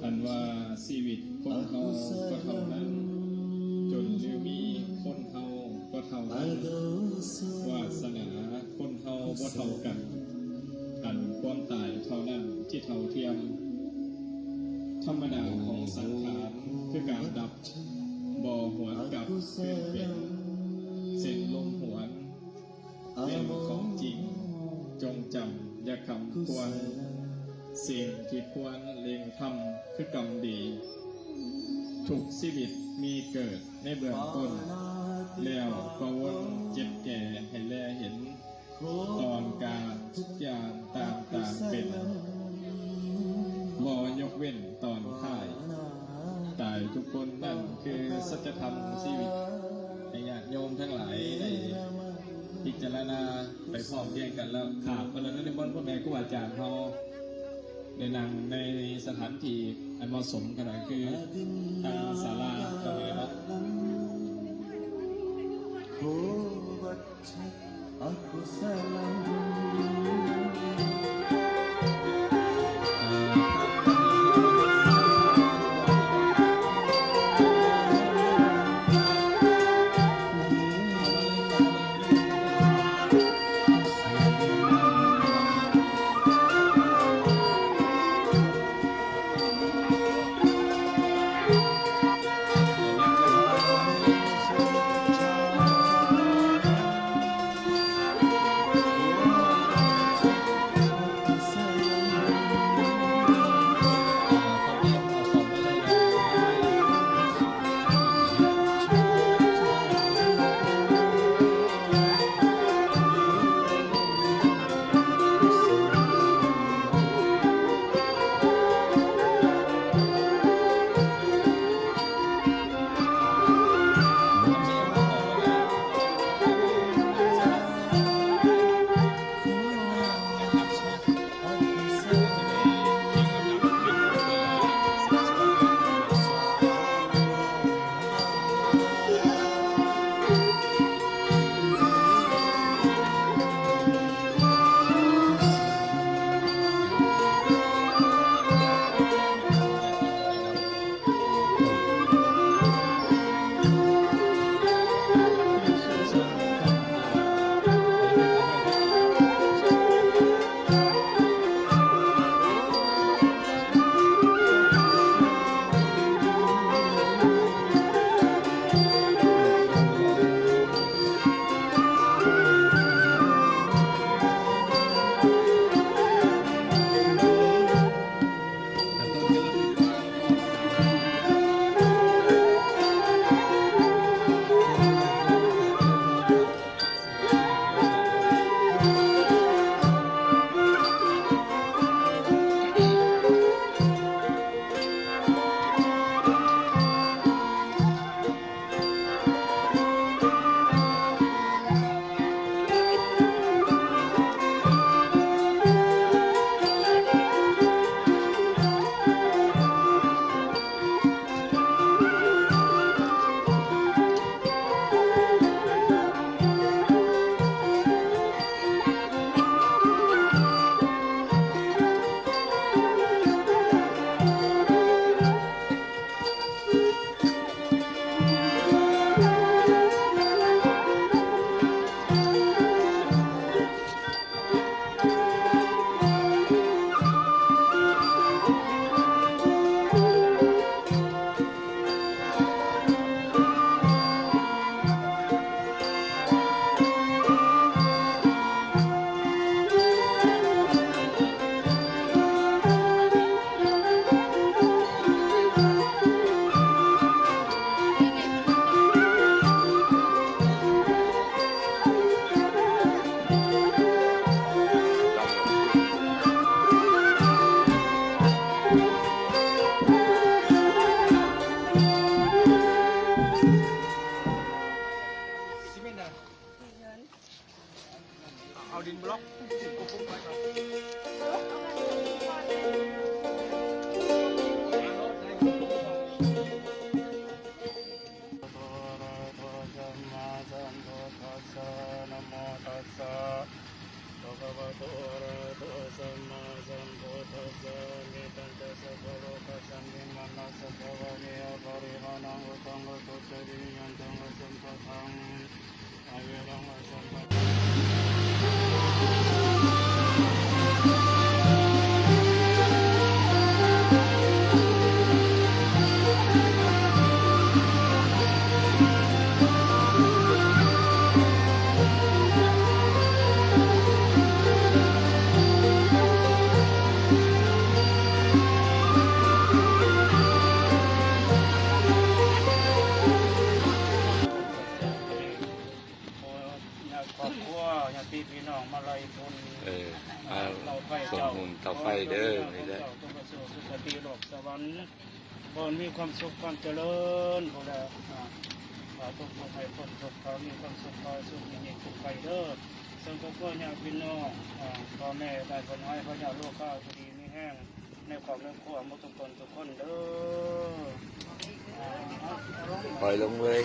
ອັນວ່າຊີວິດຄົນເຮົາກໍເທົ່ານັ້ນ, ຈົນຫຼືມີຄົນເຮົາກໍເທົ່ານັ້ນ, ວາສະໜາຄົນເຮົາບໍ່ເທົ່າກັນ, ອັນຄວາມຕາຍເທົ່ານັ້ນທີ່ເທົ່າທຽມ. ທຳມະດາຂອງສັງຂານຄືການດັບ, ບໍ່ຫວນກັບຄືນເປັນ, ເຊັ່ນລົມຫວນ ແມ່ນຂອງຈິງ, ຈົ່ງຈຳຢ່າຄຳຄວນ, ສິ່ງທີ່ຄວນເລັ່ງທຳຄືກຳດີ. ທຸກຊີວິດມີເກີດໃນເບື້ອງຕົ້ນ, ແລ້ວກໍວົນເຈັບແກ່ໃຫ້ແລເຫັນ, ຕອນກາງທຸກຢ່າງຕ່າງໆເປັນ, ບໍ່ຍົກເວັ້ນຕອນທ້າຍ. ຕາຍທຸກຄົນ, ນັ້ນຄືສັດຈະທຳຂອງຊີວິດ. ໃຫ້ຍາດໂຍມທັງຫຼາຍໄດ້ພິຈາລະນາໄປພ້ອມພຽງກັນແລ້ວ. ຂາດບໍ່ໄດ້ ໃນບ່ອນພໍ່ແມ່ຄູອາຈານເຮົາໄດ້ນັ່ງໃນສະຖານທີ່ອັນເໝາະສົມຂະໜາດຄືທາງສາລາເຮົານີ້ແຫຼະເນາະ. ນັງ ໂອຕັງ ໂອໂຕ ຈາລີ ຍັນຕັງ ອະສັມປະທັງ ອາເວລັງ ອະສັມປະ ຍາດຄອບຄົວ ຍາດຕິພີ່ນ້ອງມາໄລ່ບຸນ ເອີ ມາເຂົ້າໄຟເຈົ້າ ສົມບຸນເຂົ້າໄຟເດີ ນີ້ແຫຼະ ເຈົ້າຈົ່ງໄປສູ່ສຸຄະຕິໂລກສະຫວັນ ບ່ອນມີຄວາມສຸກຄວາມຈະເລີນ ພຸ້ນແຫຼະ ອາ ອາ ທຸກຄົນໃຫ້ພົ້ນທຸກ ຂໍມີຄວາມສຸກ ຂໍໃຫ້ສຸກຍິ່ງຂຶ້ນໄປເດີ ເຊິ່ງຄອບຄົວຍາດພີ່ນ້ອງ ອາ ພໍ່ແມ່ ບ້ານເພິ່ນໃຫ້ພະຍາດໂລກາ ຢູ່ດີມີແຮງ ໃນຄອບໃນຄົວໝົດທຸກຄົນທຸກຄົນເດີ ອາ ປ່ອຍລົງເລີຍ.